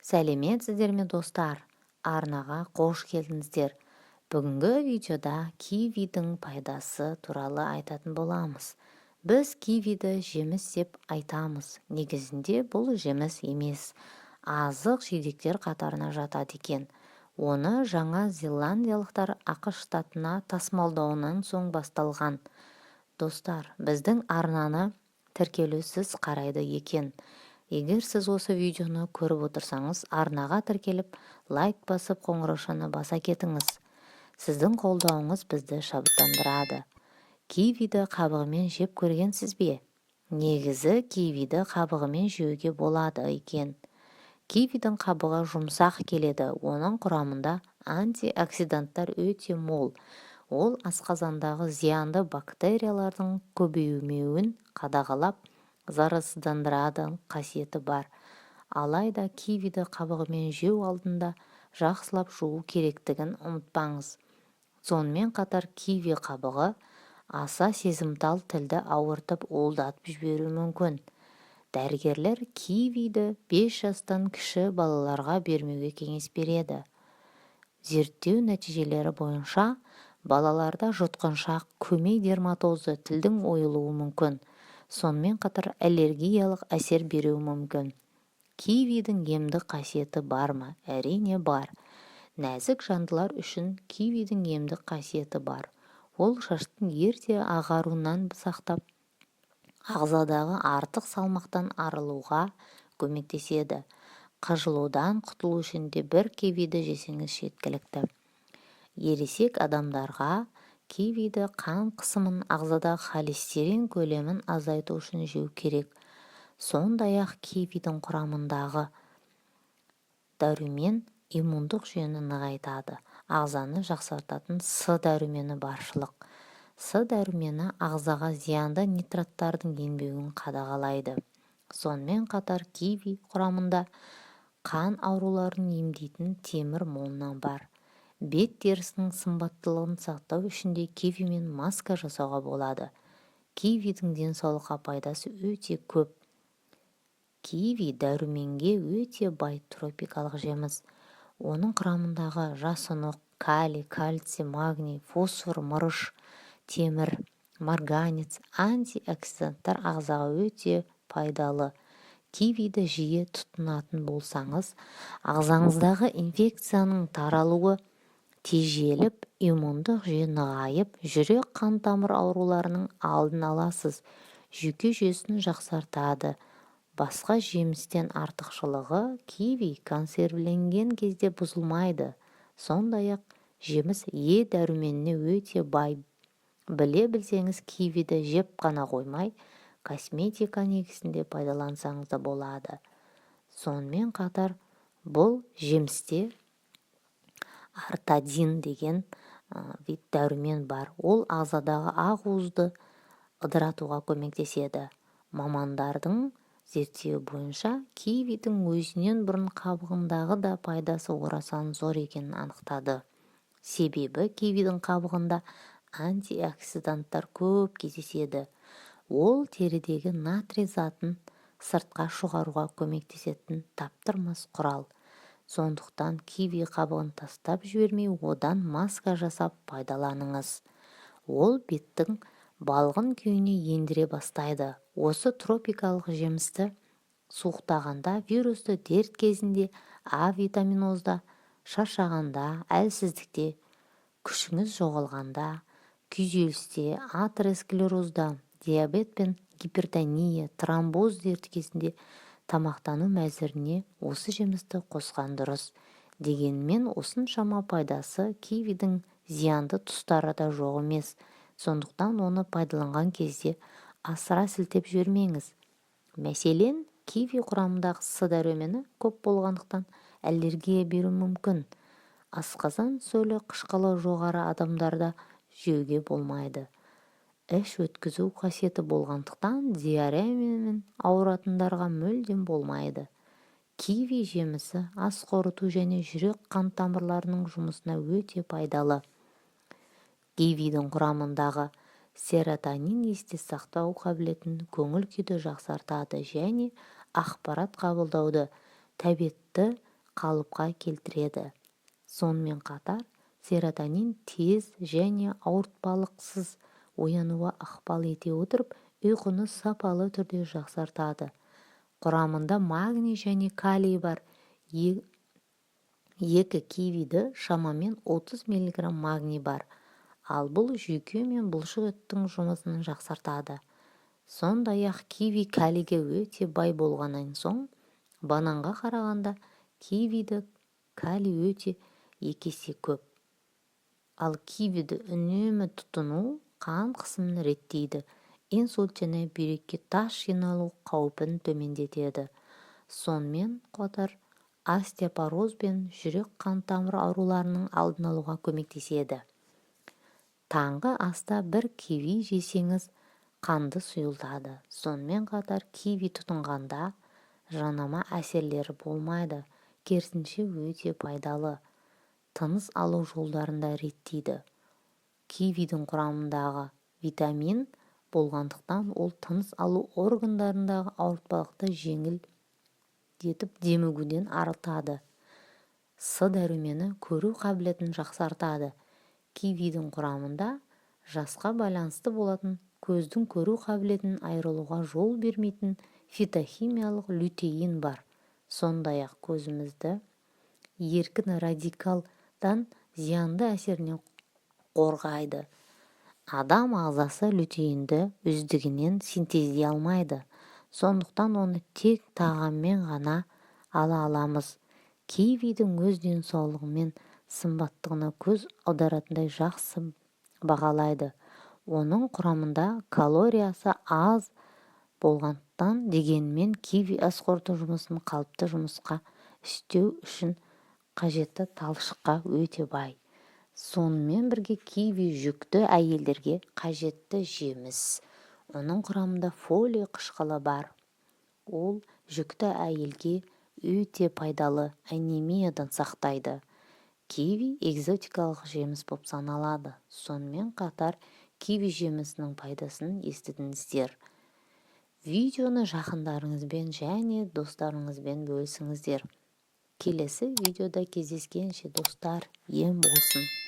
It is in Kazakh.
Сәлеметсіздер ме, достар! Арнаға қош келдіңіздер! Бүгінгі видеода кивидің пайдасы туралы айтатын боламыз. Біз кивиді жеміс деп айтамыз. Негізінде бұл жеміс емес, азық жидектер қатарына жатады екен. Оны жаңа зеландиялықтар АҚШ штатына тасымалдауынан соң басталған. Достар, біздің арнаны тіркелусіз қарайды екен. Егер сіз осы видеоны көріп отырсаңыз, арнаға тіркеліп, лайк басып, қоңыраушаны баса кетіңіз. Сіздің қолдауыңыз бізді шабыттандырады. Кивиді қабығымен жеп көргенсіз бе? Негізі кивиді қабығымен жеуге болады екен. Кивидің қабығы жұмсақ келеді. Оның құрамында антиоксиданттар өте мол. Ол асқазандағы зиянды бактериялардың көбеймеуін қадағалап, зарарсыздандыратын қасиеті бар. Алайда кивиді қабығымен жеу алдында жақсылап жуу керектігін ұмытпаңыз. Сонымен қатар киви қабығы аса сезімтал тілді ауыртып, уылдатып жіберуі мүмкін. Дәрігерлер кивиді 5 жастан кіші балаларға бермеуге кеңес береді. Зерттеу нәтижелері бойынша, балаларда жұтқыншақ, көмей дерматозы, тілдің ойылуы мүмкін. Сонымен қатар аллергиялық әсер беруі мүмкін. Кивидің емдік қасиеті бар ма? Әрине, бар. Нәзік жандылар үшін кивидің емдік қасиеті бар. Ол шаштың ерте ағаруынан сақтап, ағзадағы артық салмақтан арылуға көмектеседі. Қыжылудан құтылу үшін де бір кивиді жесеңіз, жеткілікті. Ересек адамдарға кивиді қан қысымын, ағзадағы холестерин көлемін азайту үшін жеу керек. Сондай-ақ кивидің құрамындағы дәрумен иммундық жүйені нығайтады, ағзаны жақсартатын С дәрумені баршылық. С дәрумені ағзаға зиянды нитраттардың енбеуін қадағалайды. Сонымен қатар киви құрамында қан ауруларын емдейтін темір молынан бар. Бет терісінің сымбаттылығын сақтау үшін де кивимен маска жасауға болады. Кивидің денсаулыққа пайдасы өте көп. Киви – дәруменге өте бай тропикалық жеміс. Оның құрамындағы жасұнық, калий, кальций, магний, фосфор, мырыш, темір, марганец, антиоксиданттар ағзаға өте пайдалы. Кивиді жиі тұтынатын болсаңыз, ағзаңыздағы инфекцияның таралуы тежеліп, иммундық жүйе нығайып, жүрек қан тамыр ауруларының алдын аласыз. Жүйке жүйесін жақсартады. Басқа жемістен артықшылығы, киви консервіленген кезде бұзылмайды. Сондай-ақ жеміс Е дәруменіне өте бай. Біле білсеңіз, кивиді жеп қана қоймай, косметика негізінде пайдалансаңыз да болады. Сонымен қатар бұл жемісте ортадин деген вид дәрумен бар. Ол ағзадағы ақуызды ыдыратуға көмектеседі. Мамандардың зерттеуі бойынша, кивидің өзінен бұрын қабығындағы да пайдасы орасан зор екенін анықтады. Себебі кивидің қабығында антиоксиданттар көп кездеседі. Ол терідегі натрий затын сыртқа шығаруға көмектесетін таптырмас құрал. Сондықтан киви қабығын тастап жібермей, одан маска жасап пайдаланыңыз. Ол беттің балғын күйіне ендіре бастайды. Осы тропикалық жемісті суықтағанда, вирусты дерт кезінде, авитаминозда, шаршағанда, әлсіздікте, күшіңіз жоғалғанда, күйзелісте, атеросклерозда, диабет пен гипертония, тромбоз дерті кезінде тамақтану мәзіріне осы жемісті қосқан дұрыс. Дегенмен осыншама пайдасы кивидің зиянды тұстары да жоқ емес. Сондықтан оны пайдаланған кезде асыра сілтеп жібермеңіз. Мәселен, киви құрамындағы С дәрумені көп болғандықтан, аллергия беруі мүмкін. Асқазан сөлі қышқылы жоғары адамдарда жеуге болмайды. Іш өткізу қасиеті болғандықтан, диареямен ауыратындарға мүлдем болмайды. Киви жемісі ас қорыту және жүрек қан тамырларының жұмысына өте пайдалы. Кивидің құрамындағы серотонин есте сақтау қабілетін, көңіл күйді жақсартады және ақпарат қабылдауды, тәбетті Қалыпқа келтіреді. Сонымен қатар серотонин тез және ауыртпалықсыз оянуға ықпал ете отырып, ұйқыны сапалы түрде жақсартады. Құрамында магний және калий бар. Екі кивиде шамамен 30 мг магний бар. Ал бұл жүйке мен бұлшық еттің жұмысын жақсартады. Сондай-ақ киви калийге өте бай болғаннан соң, бананға қарағанда кивиде калий өте 2 есе көп. Ал кивиді үнемі тұтыну қан қысымын реттейді, инсульт және бүйрекке тас жиналу қаупін төмендетеді. Сонымен қатар остеопороз бен жүрек-қан тамыр ауруларының алдын алуға көмектеседі. Таңғы аста бір киви жесеңіз, қанды сұйылтады. Сонымен қатар киви тұтынғанда жанама әсерлері болмайды, керісінше, өте пайдалы. Тыныс алу жолдарын да реттейді. Кивидің құрамындағы витамин болғандықтан, ол тыныс алу органдарындағы ауыртпалықты жеңілдетіп, демігуден арылтады. С дәрумені, көру қабілетін жақсартады. Кивидің құрамында жасқа байланысты болатын көздің көру қабілетінен айырылуға жол бермейтін фитохимиялық лютеин бар. Сондай-ақ көзімізді еркін радикалдан зиянды әсерінен қорғайды. Адам ағзасы лютеинді өздігінен синтездей алмайды, сондықтан оны тек тағаммен ғана ала аламыз. Кивидің өз денсаулығы мен сымбаттығына көз аударатындай жақсы бағалайды. Оның құрамында калориясы аз болғандықтан, дегенмен киви ас қорыту жұмысын қалыпты жұмысқа істеу үшін қажетті талшыққа өте бай. Сонымен бірге киви жүкті әйелдерге қажетті жеміс. Оның құрамында фолий қышқылы бар. Ол жүкті әйелге өте пайдалы, анемиядан сақтайды. Киви экзотикалық жеміс болып саналады. Сонымен қатар киви жемісінің пайдасын естідіңіздер. Видеоны жақындарыңызбен және достарыңызбен бөлісіңіздер. Келесі видеода кездескенше, достар, ем болсын!